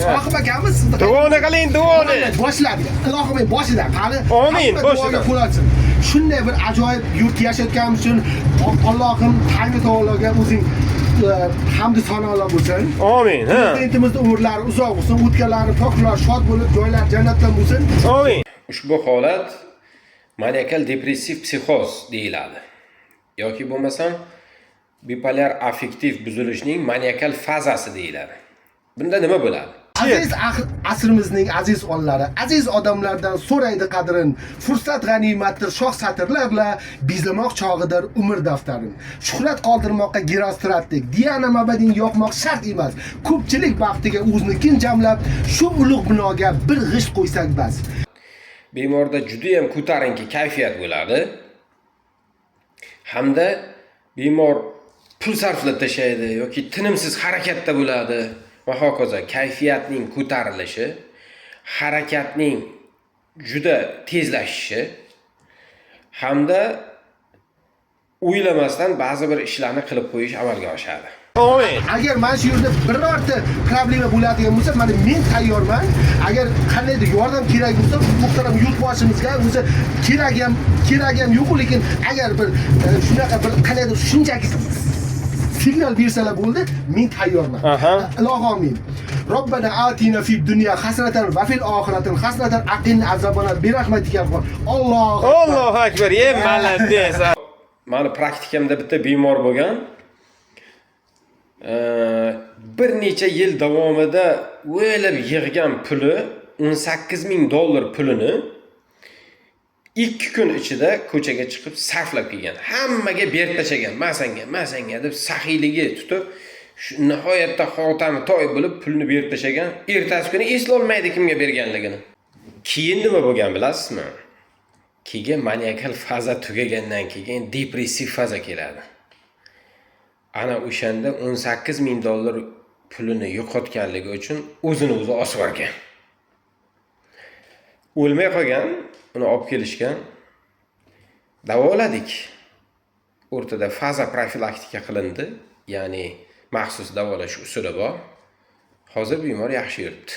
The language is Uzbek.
Sohib akamiz sizni Duoni qiling, duoni. Mana boshladi. Ilohim boshidan. Qani Amin, hamma boshidan. duoga qo'l ochsin. Shunday bir ajoyib yurt yashayotganimiz uchun Allohim Tangri taologa o'zing hamdu sanolar bo'lsin. Amin, ha. Prezidentimizni umrlari uzoq bo'lsin, o'tganlari poklar, shod bo'lib, joylari jannatdan bo'lsin. Amin. Ushbu holat maniakal depressiv psixoz deyiladi. Yoki bo'lmasam bipolyar affektiv buzilishning maniakal fazasi deyiladi. Bunda nima bo'ladi? Aziz asrimizning aziz onlari, aziz odamlardan so'raydi qadrin. Fursat g'animatdir shoh satrlarla bezamoq chog'idir umr daftarin. Shuhrat qoldirmoqqa Gerostratdek, Diana mabading yoqmoq shart emas. Ko'pchilik baxtiga o'znikin jamlab, shu ulug' binoga bir g'isht qo'ysak bas. Bemorda juda ham ko'tarinki kayfiyat bo'ladi. Hamda bemor pul sarflab tashlaydi yoki tinimsiz harakatda bo'ladi va hokazo. Kayfiyatning ko'tarilishi, harakatning juda tezlashishi hamda o'ylamasdan ba'zi bir ishlarni qilib qo'yish amalga oshadi. Amin. Agar mana shu yerda birorta problema bo'ladigan bo'lsa, mana men tayyorman. Agar qandaydir yordam kerak bo'lsa, muhtaram yurtboshimizga o'zi keragi ham yo'q, lekin agar bir shunaqa bir qandaydir shunchaki signal bersalar bo'ldi, men tayyorman. Ilohi amin. Robbana atina fid dunya hasanatan va fil oxirati hasanatan aqinna azabannar bi rahmatika. Allohu Allohu akbar. Ye, молодец. Mani praktikamda bitta bemor bo'lgan. Bir necha yil davomida o'ylab yig'gan puli, 18 ming dollar pulini 2 kun ichida ko'chaga chiqib sarflab kelgan. Hammaga berib tashlagan. "Ma sanga, ma sanga" deb saxiyligi tutib, shu nihoyatda xotami toy bo'lib pulni berib tashlagan. Ertasi kuni eslolmaydi kimga berganligini. Keyin nima bo'lgan bilasizmi? Keyin maniakal faza tugagandan keyin depressiv faza keladi. Ana o'shanda 18 ming dollar pulini yo'qotganligi uchun o'zini o'zi osib yuborgan. O'lmay qolgan, uni olib kelishgan. Davoladik. O'rtada faza profilaktika qilindi, ya'ni maxsus davolash usuli bor. Hozir bemor yaxshi yuribdi.